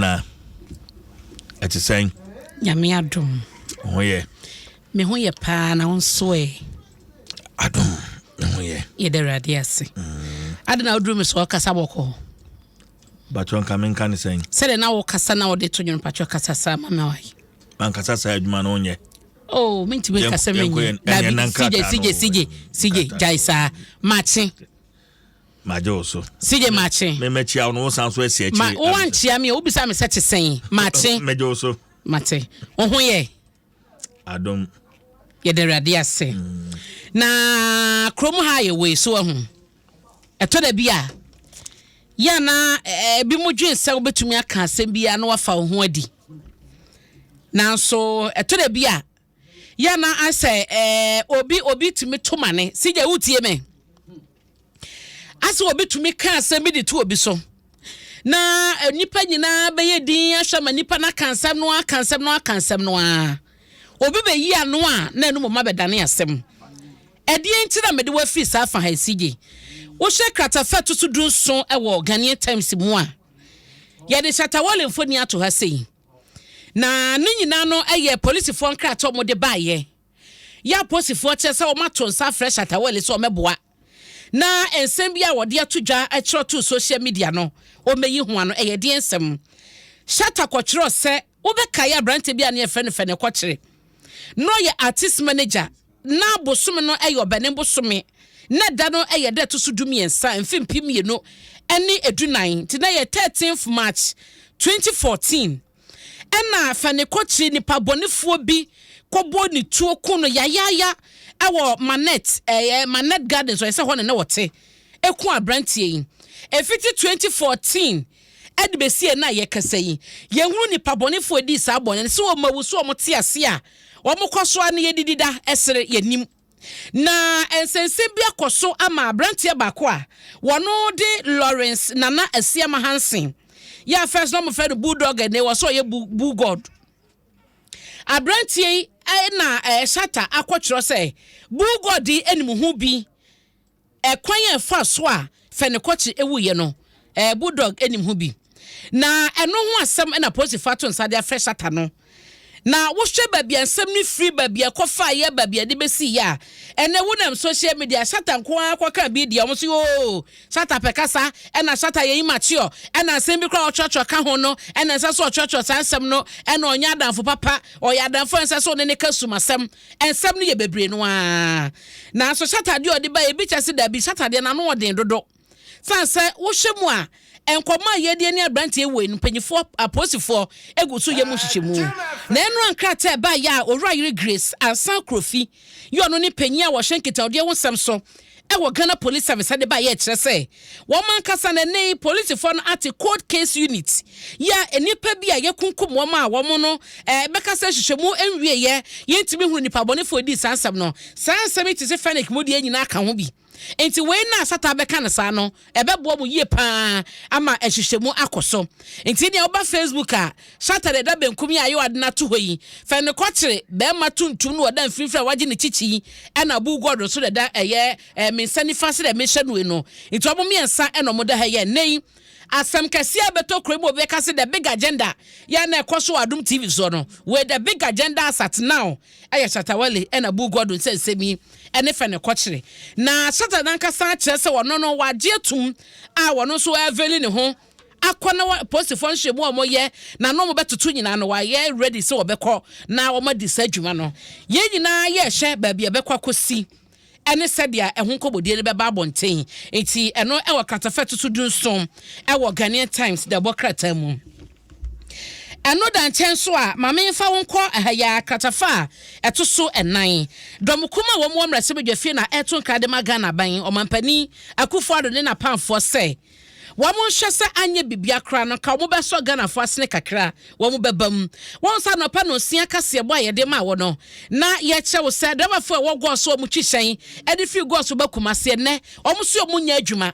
Nana, ɛte sɛn? Nyame adom. Ho yɛ? Me ho yɛ paa, na wo nso ɛ? Adom, me ho yɛ. Yɛda Awurade ase. Ade na woduru me so ɔkasa bɔkɔɔ. Batwɔ nka menka ne sɛn? Sɛdeɛ na wokasa na wode to dwom, patwɔ kasa saa ma me wae. Mankasa saa adwuma no wonyɛ. Oh, mentumi nkasa menyɛ. Dabi, CJ, CJ, CJ, CJ, gyae saa. Makye. Magye wo so. CJ makye. Me mɛkyia wo no wo san so asi akyiri. Ma wo ankyia me a wobisa me sɛ te sɛn. Makye. Megye wo so. Mate. Wo ho yɛ? Adom. Yɛda Awurade ase. Na kurom ha yɛ wei so ahu. Ɛtɔ da bi a yɛ na ebi mo dwen sɛ wobɛtumi aka asɛm biara na wafa wo ho adi. Nanso ɛtɔ da bi a yɛ na asɛ ɛɛ obi obi tumi to ma ne sigya wotie me asɛ obi tumi ka asɛm bi de to obi so na nnipa nyinaa bɛyɛ din ahwɛ ma nnipa no aka nsɛm no aka nsɛm no aka nsɛm no a obi bɛyi ano a na ɛno mmom abɛdane asɛm. Ɛdeɛn nti na mede wo afiri saa fa ha yi sigye? Wohyɛ kratafa ɛto so 17 wɔ Ghanaian Times mu a, yɛde Shatta Wale mfoni ato ha sei. Na ne nyinaa no yɛ polisifoɔ nkrataa a wɔde baeɛ. Yɛ apolisifoɔ kyerɛ sɛ wɔato nsa afrɛ Shatta Wale sɛ ɔmmɛboa na nsɛm bi a wɔde ato dwa kyerɛ too social media no wɔmmɛyi ho ano. Ɛyɛ deɛn nsɛm? Shatta kɔtwerɛɛ sɛ wobɛkae aberanteɛ bi a ne yɛfrɛ no Fɛnɛ Kɔkyere. Na ɔyɛ artist manager. Na bosome no yɛ Ɔbɛnem bosome. Na da no yɛ da ɛto so 13, mfe 2014, nti na ɛyɛ 13th March 2014. Ɛna Fani kɔkyere nipa bɔnefoɔ bi kɔbɔ ne tuo ko no yayaaya ɛwɔ Manet, ɛyɛ Manet Gardens, ɔyɛ sɛ hɔ na na wɔte, ɛku aberanteɛ yi. Ɛfiti 2014 ɛde bɛsi ɛna a yɛkasa yi, yɛhunu nipa bɔnefoɔ ɛdii saa bɔne no, sɛ wɔn awu so wɔn te ase a, wɔkɔ so ara na yɛdidi da ɛsere yɛnim. Na nsɛnsɛm bi akɔ so ama aberanteɛ baako a wɔno de Lawrence Nana Asiamah Hansen yɛ a first na wɔfrɛ no Bulldog, ɛnɛ wɔ sɛ ɔyɛ Bullgod. Aberanteɛ yi na Shatta akɔtwerɛ sɛ Bullgod yi anim ho bi ɛkwan a ɛfa so a Fɛnekɔkye wuiɛ no, Bulldog nim ho bi. Na ɛno ho asɛm na apolisifoɔ ato nsa de afrɛ Shatta no. Na wohwɛ baabi a nsɛm no firi, baabi a ɛkɔfaeɛ, baabi a ɛde bɛsiiɛ a, ɛnnɛ wonam social media, Shatta nko ara kɔka bi deɛ, wɔn nso yoo, Shatta pɛ kasa, ɛna Shatta yɛ immature, ɛna nsɛm bi koraa a ɔtwerɛtwerɛ ka ho no, ɛna ɛnsɛ sɛ ɔtwerɛtwerɛ saa nsɛm no, ɛna ɔnyɛ adamfo papa, ɔyɛ adamfo a ɛnsɛ sɛ ɔne no ka sumasɛm. Nsɛm no yɛ bebree no ara. Nanso Shatta deɛ ɔde baeɛ, ebi kyerɛ sɛ dabi, Shatta deɛ n'ano ɔden dodo. Sane sɛ wohwɛ mu a, nkɔmmɔ a yɛadi ne aberanteɛ wei no, mpanimfoɔ, apolisifoɔ gu so yɛ mu nhwehwɛmu. Na ɛno a nkrataa a ɛbaeɛ a Owura Yere Grace Ansah Kofi yɛ ɔno ne panyin a wɔhwɛ nkitahodie ho nsɛm so wɔ Ghana Police Service de baeɛ kyerɛ sɛ wɔn ankasa no ɛnnɛ yi polisifoɔ no ate cold case unit yi a nnipa bi a yɛkunkum wɔn a wɔn no bɛka sɛ nhwehwɛmu nwieɛ, yɛntumi hunu nnipa bɔnefoɔ dii saa nsɛm no. Saa nsɛm yi te sɛ Fenwick mu deɛ nyinaa ka ho bi. Enti wei na Satan bɛka no saa no, ɛbɛboa mo yie paa ama nhwehwɛmu akɔ so. Enti nea woba Facebook a, Satan da ɛda benkum yi a ayɛ ade no ato hɔ yi, fɛ no kɔkyere barima tuntum no ɔda mfimfini a wagye ne kyikyi yi, ɛna Bull God nso na ɛda ɛyɛ me nsa nifa sɛdeɛ mehyɛ no yi no. Nti wɔn mmiɛnsa ɛna wɔn da ha yi. Ɛnnɛ yi, asɛm kɛseɛ a ɛbɛtɔ kuro mu obi bɛka sɛ the big agenda yɛ a na ɛkɔ so wɔ Adom TV soɔ no, wei the big agenda as at now ɛyɛ Shatta Wale ɛna Bull God nsɛ nsɛm yi ɛne fɛ no kɔkyere. Na Shatta nankasa akyerɛ sɛ ɔno no wagye atum a ɔno nso ɛveli ne ho akɔ na polisifoɔ nhwɛmu a wɔyɛ na na wɔbɛtoto nyinaa no wayɛ ready sɛ wɔbɛkɔ na wɔadi saa adwuma no. Yɛn nyinaa yɛrehwɛ baabi a ɛbɛkɔ akɔsi ɛne sɛdeɛ ɛho nkɔmmɔdie no bɛba abɔnten. Nti ɛno ɛwɔ kratafa ɛto so 17 ɛwɔ Ghanaian Times da ɛbɔ krataa mu. Ɛno da nkyɛn so a, ma memfa wo nkɔ ɛha yi ara, kratafa a ɛto so nnan. Dɔm kum a wɔn wɔ mmarahyɛbadwafie na ɛreto nkra de ma Ghana aban, Ɔmanpanin Akufo Addo ne n'apamfoɔ sɛ wɔn nhwɛ sɛ anyɛ bibia koraa no nka wɔn bɛsɔ Ghanafoɔ asene kakra, wɔn bɛba mu. Wɔn sɛ anɔpa nonsia kaseɛbɔ a yɛde maa wo no, na yɛkyerɛ wo sɛ driverfoɔ a ɛwɔ Gɔɔ so a wɔtwi hyɛn de firi Gɔɔ so ba Kumasi ɛnnɛ, wɔn nso wɔn nyɛ adwuma.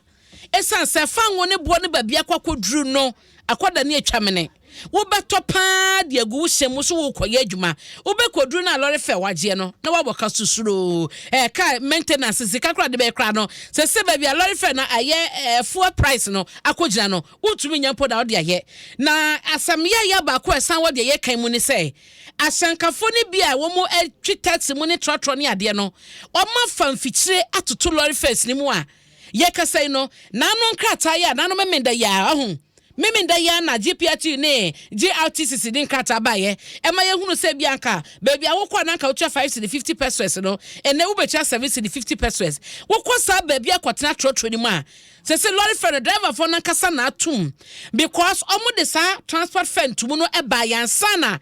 Esiane sɛ fango ne boɔ no baabi akɔ akɔduru no akɔda ne atwa mene. Wobɛtɔ paa de agu wo hyɛn mu so worekɔyɛ adwuma. Wobɛkɔduru no a lɔre fɛ wagyeɛ no na woabɔ ka susuroo. Ɛɛ car maintenance sika koraa de bɛyɛ koraa no sɛsɛ baabi a lɔre fɛ no ayɛ ɛɛ fuel price no akɔgyina no wontumi nya mpo na wode ayɛ. Na asɛm yaya baako a ɛsan wɔ deɛ yɛka mu ne sɛ ahyɛnkafoɔ no bi a wɔn twi taxi mu ne trɔtrɔ ne adeɛ no, wɔn afa mfikyire atoto lɔre fares no mu a yɛkasa yi no n'ano nkrataa yi a n'ano memenda yi a ɔho memenda yi a na GPRT ne GRTCC ne nkrataa baeɛ ɛma yɛhunu sɛ bi anka baabi a wokɔ a nanka wotua 5 cedi 50 pesewas no, ɛnɛ wobɛtua 7 cedi 50 pesewas. Wokɔ saa baabi akɔtena trɔtrɔ no mu a sɛ lɔre fare no, driverfoɔ no ankasa na atom because ɔmo de saa transport fare ntomu no ɛba yansa na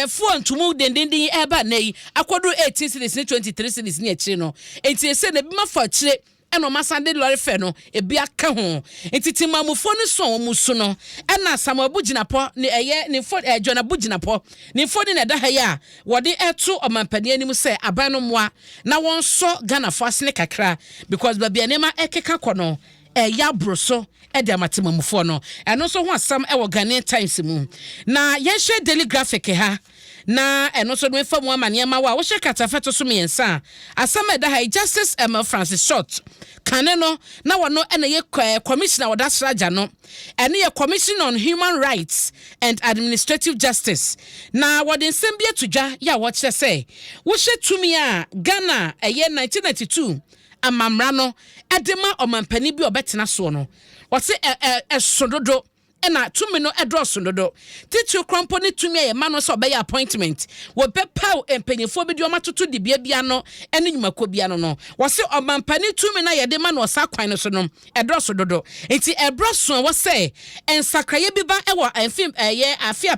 fuel ntomu dendenden ɛba nɛ yi akɔduru 18 cedis ne 23 cedis ne akyire no. Enti ɛsɛ na ebi ma fa akyire ɛna ɔmo asan de lɔre fare no ebi aka ho. Nti timamufoɔ no so a wɔn so no, ɛna Samuel Abu Jinapor ne ɛyɛ ne mfo John Abu Jinapor ne mfoni na ɛda ha yi a wɔde ɛto ɔmampanin anim sɛ aban no mmoa na wɔnsɔ Ghanafoɔ asene kakra because baabi a nneɛma ɛkeka kɔ no ɛyɛ aboro so ɛde ama temamufoɔ no. Ɛno nso ho asɛm ɛwɔ Ghanaian Times mu. Na yɛnhyɛ Daily Graphic ha na ɛno nso no mfa mu ama nneɛma wɔ a wohyɛ katafɛ to so mmiɛnsa a, asɛm a ɛda ha yi, Justice Emil Francis Short kane no na wɔno ɛna yɛ commissioner wɔda sraja no, ɛne yɛ Commission on Human Rights and Administrative Justice, na wɔde nsɛm bi ato dwa yɛ a wɔkyerɛ sɛ wohyɛ tumi a Ghana ɛyɛ 1992 amamra no ɛde ma ɔmampanin bi a ɔbɛtena soɔ no, wɔte ɛ ɛ ɛso dodo, ɛna tumi no ɛdɔɔso dodo. Titiri krampo ne tumi a yɛma no sɛ ɔbɛyɛ appointment, wɔbɛpaw mpanyinfoɔ bi de wɔn atoto dibea bia no ɛne nnwumakuo bia no, wɔsi ɔmampanin tumi no a yɛde ma no ɔsa kwan no so no ɛdɔɔso dodo. Nti ɛbrɛ so a wɔsɛ nsakraeɛ bi ba ɛwɔ mfe ɛyɛ afe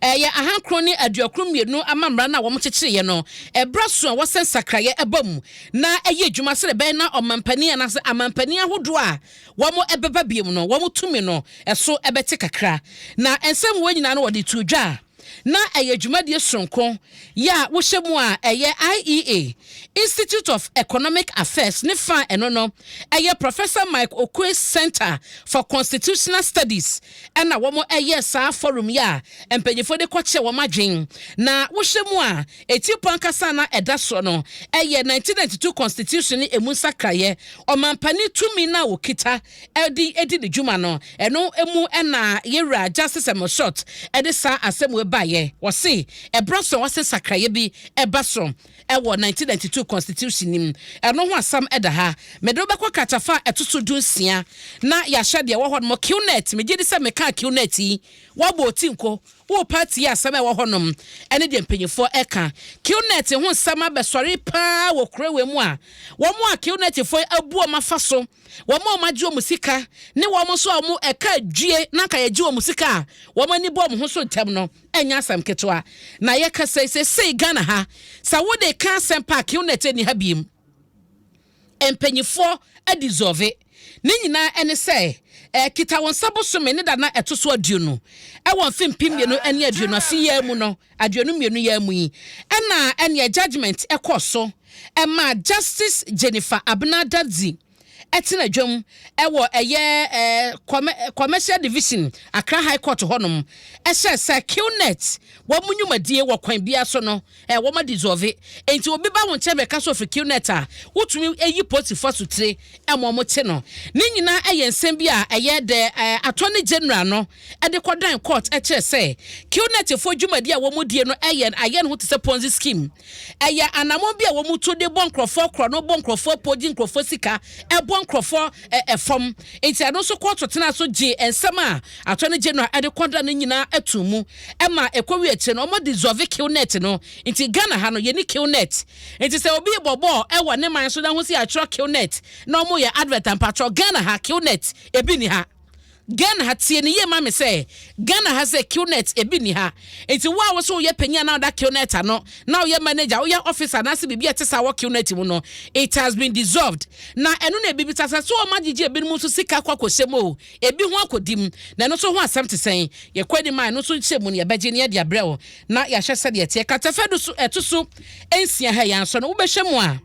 1992 amamra no a wɔn kyekyereeɛ no. Ɛbrɛ so a wɔsɛ nsakraeɛ ɛba mu na ɛyɛ adwuma sɛ ɛbɛyɛ na ɔmampanin anaasɛ amampanin ahodoɔ a wɔn ɛbɛba biem no, wɔn tumi no ɛso ɛbɛte kakra. Na nsɛm wɔn nyinaa no wɔde to dwa a na ɛyɛ dwumadie soronko yɛ a wohyɛ mu a ɛyɛ IEA, Institute of Economic Affairs, ne fa ɛno no ɛyɛ Professor Mike Oquaye Center for Constitutional Studies ɛna wɔn ɛyɛ saa forum yi a mpanyinfoɔ de kɔkyɛ wɔn adwen. Na wohyɛ mu a eti pɔ ankasa na ɛda soɔ no ɛyɛ 1992 constitution ne emu nsakraeɛ, ɔmampanin tumi na wɔkita ɛde edi ne dwuma no. Ɛno emu ɛna yɛwura Justice Emil Short ɛde saa asɛm wɔ baayɛ. Wɔse ɛbrɛ so a wɔse nsakraeɛ bi ɛba so ɛwɔ 1992 constitution nim. Ɛno ho asɛm ɛda ha. Mede wobɛkɔ kratafa a ɛto so 16 na yɛahyɛ deɛ ɛwɔ hɔ nom. Qnet, megye di sɛ meka Qnet yi, woabɔ oti nko wo party asɛm a ɛwɔ hɔnom ɛne deɛ mpanyinfoɔ ɛka. Qnet ho nsɛm abɛsɔre paa wɔ kurowe mu a wɔn a Qnet foɔ abu wɔn afa so, wɔn a wɔn agye wɔn sika ne wɔn nso a wɔn ɛka due na nka yɛgye wɔn sika a wɔn ani bɔ wɔn ho so ntɛm no, ɛnyɛ asɛm ketewa. Na yɛka sɛ sɛsɛi Ghana ha sɛ wode ka asɛm pa a, Qnet ni ha biem, mpanyinfoɔ adissolve ne nyinaa. Ɛne sɛ kita wɔn nsa bosome ne da na ɛto so 20 ɛwɔ mfe 2020 afe yɛ mu no, 22 yɛ mu yi, ɛna ɛneɛ judgement ɛkɔ so ɛma Justice Jennifer Abena Dadzie ɛtena dwam ɛwɔ ɛyɛ Commercial Division, Accra High Court hɔnom, ɛhyɛ sɛ Qnet wɔn mu nnwumadie wɔ kwan bia so no wɔn adissolve. Nti obi ba wɔn nkyɛn bɛka so ofiri Qnet a, wotumi eyi polisifoɔ asotire ɛma wɔn te no. Ne nyinaa ɛyɛ nsɛm bi a ɛyɛ the Attorney General no ɛde kɔdan court ɛkyerɛ sɛ Qnet foɔ dwumadie a wɔn die no ɛyɛ ayɛ ne ho te sɛ Ponzi scheme. Ɛyɛ anamɔ bi a wɔn to de bɔ nkurɔfoɔ korɔ no, bɔ nkurɔfoɔ po, gye nkurɔfoɔ sika, ɛbɔ nkurɔfoɔ ɛfam. Nti ɛno nso kɔɔto tena so gye nsɛm a Attorney General ɛde kɔda no nyinaa ɛto mu ɛma ɛkɔwi akyire no wɔn dissolve Qnet no. Nti Ghana ha no yɛni Qnet. Nti sɛ obi bɔ bɔɔl ɛwɔ ne man so na ho si atwerɛ Qnet na wɔn yɛ advert ampatwɔ, Ghana ha Qnet ebi ni ha. Ghana ha, tie ne yie ma me sɛ Ghana ha sɛ Qnet ebi ni ha. Nti wo a wɔsɛ woyɛ panyin na ɔda Qnet ano na woyɛ manager, woyɛ officer anaasɛ biribi a ɛte saa wɔ Qnet mu no, it has been dissolved. Na ɛno na ebi bisa sɛ so wɔn agyegye ebinom nso sika akɔ akɔhyɛ mu o, ebi ho akɔdi mu, na ɛno nso ho asɛm te sɛn? Yɛkɔ anim a, ɛno nso nkyɛn mu no yɛbɛgye ne yɛde abrɛ wo na yɛahyɛ sɛdeɛ ɛteɛ. Katafɛ do so ɛto so 6 ha yɛn nso no, wobɛhyɛ mu a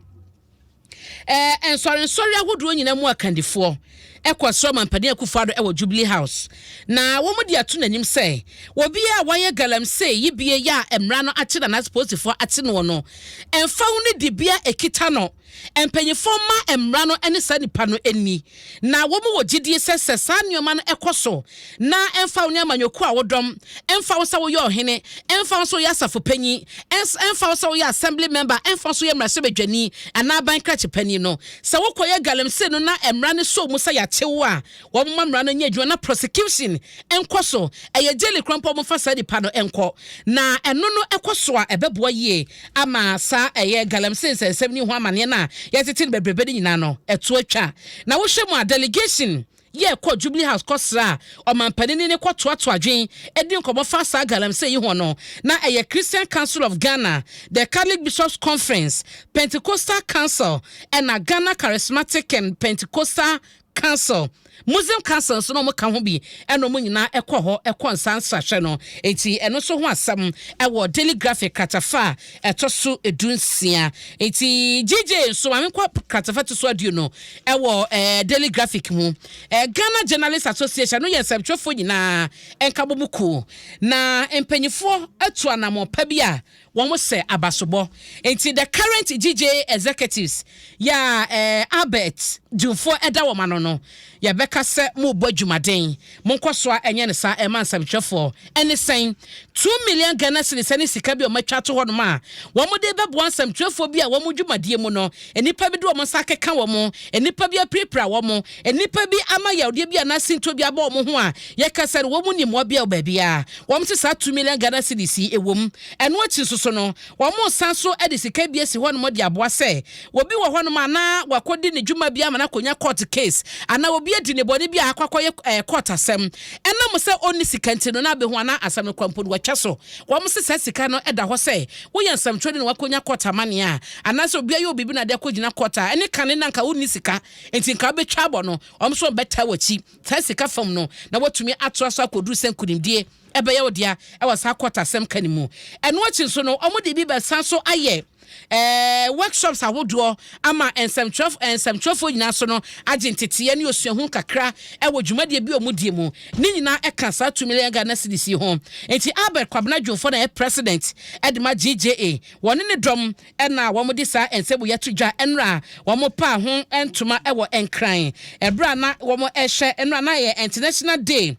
nsɔrensɔre ahodoɔ nyinaa mu akandifoɔ. kɔsra Ɔmampanin Akufo-Addo wɔ Jubilee House, na wɔde ato n'anim sɛ obiara a wayɛ galamsey yi bi yɛ a mmara no akye no anaasɛ polisifoɔ akye noɔ no, ɛmfa ho ne dibea a ɛkita no, mpanyinfoɔ mma mmara no ne saa nipa no nni. Na wɔn wɔ gyidie sɛ sɛ saa nneɛma no kɔ so na ɛmfa wo ne amanyɔkuo a wodɔm, ɛmfa wo sɛ woyɛ ɔhene, ɛmfa wo sɛ woyɛ asafo panyin, ɛmfa wo sɛ woyɛ assembly member, ɛmfa wo sɛ woyɛ mmarahyɛbadwani anaa aban krakye panin no, Sɛ wokɔyɛ galamsey no na mmara no sɔ mu sɛ yɛakye wo a, wɔmma mmara no nyɛ adwuma na prosecution nkɔ so. Ɛyɛ jail koraa mpo a wɔmfa saa nipa no nkɔ. Na ɛno no kɔ so a, ɛbɛboa yie ama saa ɛyɛ galamsey nsɛnsɛm no ho amaneɛ no a yɛtete no bebrebe no nyinaa no ɛto atwa. Na wohwɛ mu a, delegation Yɛ kɔɔ Jubilee House kɔsraa ɔmanpanin ne no kɔtoatoa adwene di nkɔmmɔ fa saa galamsey yi ho no, na ɛyɛ Christian Council of Ghana, The Catholic Bishops Conference, Pentecostal Council ɛna Ghana Charismatic and Pentecostal Council, Muslim Council nso na wɔka ho bi ɛna wɔn nyinaa ɛkɔ hɔ ɛkɔ nsa nsrahwɛ no. Enti ɛno nso ho asɛm ɛwɔ Daily Graphic kratafa a ɛtɔ so 16. Enti GJ nso maame nkɔ kratafa to so aduonu Ɛwɔ eh, Daily Graphic mu, eh, Ghana Journalists Association no yɛ nsɛmtwerɛfoɔ nyinaa nkabom kuo, na mpanyifoɔ atu anammɔn pa bi a wɔn sɛ abasobɔ. Nti the current GJA executives yɛ a eh, Albert Dwumfoɔ ɛda wɔn ano no, yɛbɛka sɛ morebɔ adwumaden. Monkɔ so a ɛnyɛ no saa ɛma nsɛmtwerɛfoɔ. Ɛne sɛn? 2 million Ghana cedis ɛne sika bi a wɔatwa ato hɔnom a wɔde rebɛboa nsɛmtwerɛfoɔ bi a wɔn dwumadie mu no nnipa bi de wɔn nsa akeka wɔn, nnipa bi apirapira wɔn, nnipa bi ama yawdeɛ bi anaa sintɔ bi aba wɔn ho a yɛka sɛ no wɔn nni mmoa biara wɔ baabiara. Wɔn se saa 2 million Ghana cedis yi ɛwɔ mu. Ɛno akyi nso so no wɔresan so de sika bi asi hɔnom de aboa sɛ obi wɔ hɔnom a na wakɔdi ne dwuma bi ama no akɔnya court case anaa obi adi ne bɔne bi a akɔ akɔyɛ eh, court asɛm. Ɛnam sɛ ɔnni sika nti no na abɛhu anaa asɛm no kora mpo no watwa so. Wɔn se saa sika no da hɔ sɛ woyɛ nsɛmtwerɛni na wakɔnya court amanneɛ a anaasɛ obi ayɛ wo biribi na ade akɔgyina court a ɛne kane na nka wonni sika nti nka wobɛtwa abɔ no, wɔn nso wɔbɛtaa w'akyi saa sika fam no na woatumi atoa so akɔduru sɛ nkunimdie ɛbɛyɛ wo dea wɔ saa court asɛm ka no mu. Ɛno akyi nso no, wɔde bi bɛsan so ayɛ eh, workshops ahodoɔ ama nsɛmtwerɛf nsɛmtwerɛfoɔ nyinaa so no agye nteteeɛ ne osuahu kakra wɔ dwumadie bi a wɔdie mu. Ne nyinaa ɛka saa 2 million Ghana cedis yi ho. Nti Albert Kwabena Dwomfoɔ na ɛyɛ president de ma GJA. Wɔne ne dɔm na wɔde saa nsɛm yi ato dwa nnora a wɔpaa ho ntoma wɔ Nkran ɛberɛ a na wɔrehwɛ nnora na ɛyɛ International Day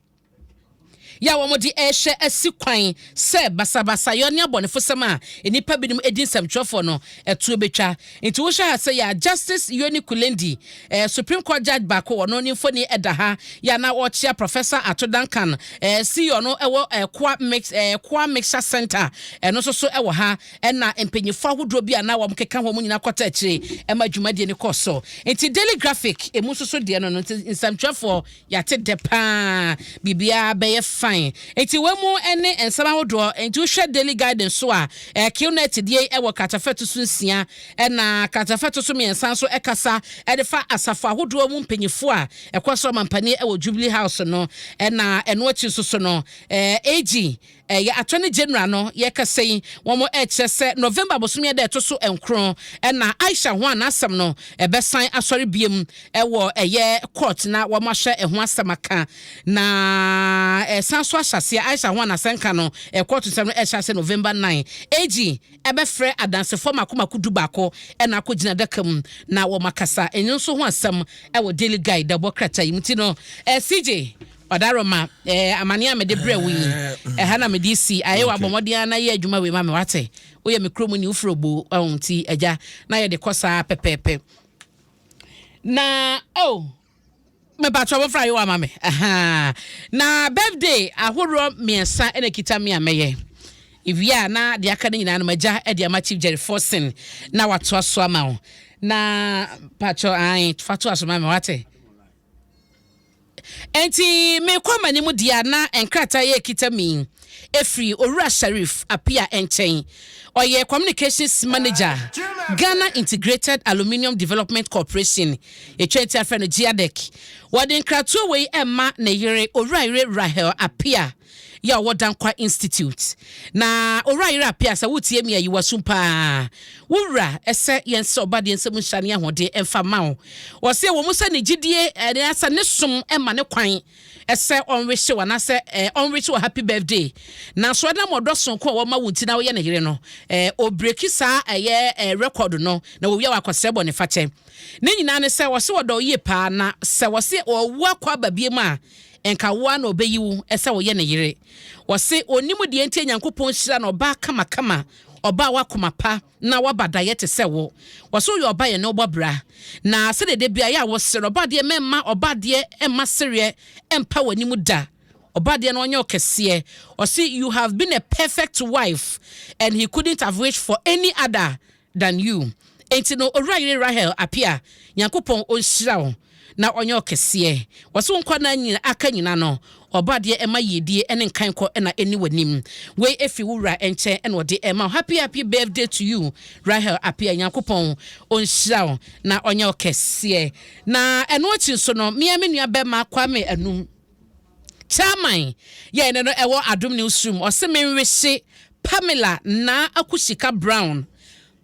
yɛ a wɔde rehyɛ asi kwan sɛ basabasayɔ ne abɔnefosɛm a nnipa binom di nsɛmtwerɛfoɔ no ɛtoɔ bɛtwa. Nti wohwɛ ha sɛ yɛ a Justice Yoni Kulendi, eh, Supreme Court judge baako, ɔno ne mfoni ɛda ha, yɛ a na ɔrekyea Professor Ato Duncan, eh, CEO no ɛwɔ eh, Koa Mix, eh, Koa Mixture Center, ɛno nso so ɛwɔ ha, ɛna mpanyinfoɔ ahodoɔ bi a na wɔn keka ho wɔn nyinaa kɔta akyire ɛma dwumadie no kɔɔ so. Nti Daily Graphic emu nso so deɛ no no, nti nsɛmtwerɛfoɔ Yɛate dɛ paa, biribiara bɛyɛ fine. Enti wei mu ne nsɛm ahodoɔ. Enti wohwɛ Daily Guide nso a, Qnet deɛ yi wɔ kratafa ɛto so nsia, ɛna kratafa ɛto so mmiɛnsa nso ɛkasa de fa asafo ahodoɔ mu mpanyinfoɔ a ɛkɔ so ɔmampanin wɔ Jubilee House no. Ɛna ɛno akyi nso so no, AG Ɛyɛ Attorney General no yɛkasa yi, wɔn ɛkyerɛ sɛ November bosome a ɛda ɛto so nkron ɛna Aisha ho a n'asɛm no ɛbɛsan asɔre biem ɛwɔ ɛyɛ court na wɔn ahyɛ ɛho asɛm aka na ɛsan so ahyɛ aseɛ. Aisha ho a n'asɛnka no court nsɛm no ɛhyɛ aseɛ November 9. AG ɛbɛfrɛ adansefoɔ mako mako 11 ɛna akɔ gyina adaka mu na wɔn akasa. Ɛno nso ho asɛm ɛwɔ Daily Guide ɛbɔ krataa yi mu ti no CJ Ɔdaroma, eh, amaneɛ a mede brɛ wo yi, ɛha na mede si. Ayɛ wɔ abɔmmɔden ara na yɛ adwuma wei ma me, wate? Woyɛ me kurom ni, wofiri Obo, ɔho nti, agya, na yɛde kɔ saa pɛpɛɛpɛ. Na, oh, mepatwɔ mofra ayewa ma me. Aha. Na birthday ahoroɔ mmiɛnsa na ɛkita me a mɛyɛ. Ewie a na deɛ aka no nyinaa no magya de ama Chief Jerry Forson na watoa so ama wo. Na patwɔ, ae, fa toa so ma me, wate? Enti merekɔ m'anim deɛ a na nkrataa yi a ɛkita me yi firi Owura Sharif Appiah nkyɛn. Ɔyɛ Communications Manager, Ghana Integrated Aluminium Development Corporation, yɛtwa ti afrɛ no GIADEC. Wɔde nkratoɔ wei rema ne yere, Owura yere Rahel Appiah. yɛ ɔwɔ Dankwa Institute. Na Owura Yere Apia, sɛ wotie mi a, yi wasum paa. Wowura ɛsɛ yɛn sɛ ɔba deɛ nsɛm nhyira ne ahoɔden ɛmfa ma wo. Wɔsɛ wɔ mu sɛ ne gyidie ɛne asɛ ne som ɛma ne kwan ɛsɛ ɔnwehye wo anaasɛ ɔnwehye wɔ happy birthday, nanso ɛnam ɔdɔ sonko a wɔma wo nti na woyɛ ne yere no, ɔbreak saa ɛyɛ record no na wɔwia wɔ akɔsrɛ bɔ ne fakyɛ. Ne nyinaa ne sɛ wɔse wɔdɔ yie paa, na sɛ wɔse ɔwu akɔ aba bie mu a, nka woa na ɔbɛyi wo ɛsɛ wɔyɛ ne yere. Wɔse onim deɛ nti Nyankopɔn hyira na ɔbaa kamakama, ɔbaa wakoma pa na waba daeɛ te sɛ wo. Wɔso woyɛ ɔba yɛ ne wobɔ bra na sɛdeɛ da bia yɛ a wɔsere no, ɔba deɛ mɛmma ɔba deɛ ɛmma sereɛ ɛmpa w'anim da. Ɔba deɛ no ɔnyɛ ɔkɛseɛ. Ɔse you have been a perfect wife and he couldn't have wished for any other than you. Enti no, Owura Yere Rahel Apia, Nyankopɔn ɔnhyira wo na ɔnyɛ ɔkɛseɛ. Wɔso wo nkwa na nyina aka nyina no, ɔba deɛ ɛma yiedie ne nkankɔ ɛna ɛni w'anim. Wei efi wo wura nkyɛn ɛna ɔde ɛma wo. Happy, happy birthday to you, Rahel Apia. Nyankopɔn ɔnhyira wo na ɔnyɛ ɔkɛseɛ. Na ɛno akyi nso no, mmea me nua bɛma Kwame Anum, chairman yɛn no ɛwɔ Adom Newsroom, ɔse menwehye Pamela Na Akusika Brown.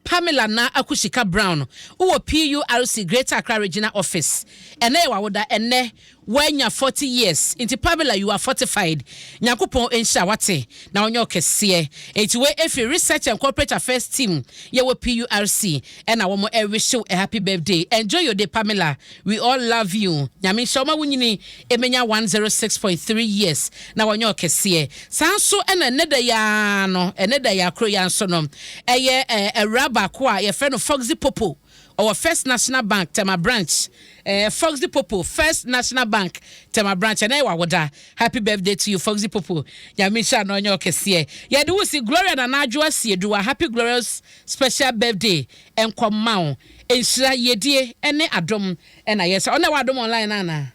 Pamela Na Akusika Brown, wowɔ PURC Greater Accra Regional Office. Ɛnɛ yɛ wawoda. Ɛnɛ woanya 40 years, nti Pamela, you are fortified. Nyankopɔn nhyira wate na ɔnyɛ ɔkɛseɛ. Nti wei ɛfiri Research and Corporate Affairs team yɛwɔ PURC ɛna wɔn ɛwihyew a happy birthday. Enjoy your day, Pamela. We all love you. Nyame nhyɛ ɔma wo nyini ɛmɛnya 106.3 years na wɔnyɛ ɔkɛseɛ. Saa nso ɛna ɛnɛ da yaa no, ɛnɛ da yaa koro yaa nso no, ɛyɛ ɛwura baako a yɛfrɛ no Foxy Popo, ɔwɔ First National Bank Tema branch. Foxy Popo, First National Bank Tema branch, ɛnɛ yɛ wawoda. Happy birthday to you, Foxy Popo. Nyame nhyira na ɔnyɛ ɔkɛseɛ. Yɛde wo si Gloria Nana Adwoa Sieduwa, happy glorious special birthday ɛnkɔma wo. Nhyira, yɛdie ɛne adom ɛna yɛ sɛ ɔna ɛwɔ Adom Online nana.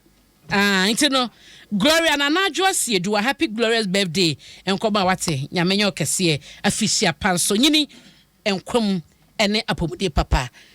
Ah, nti no, Gloria Nana Adwoa Sieduwa, happy glorious birthday nkɔma wate. Nyame nyɛ ɔkɛseɛ. Afihyia pa nso nyini nkwam ɛne apɔmuden papa.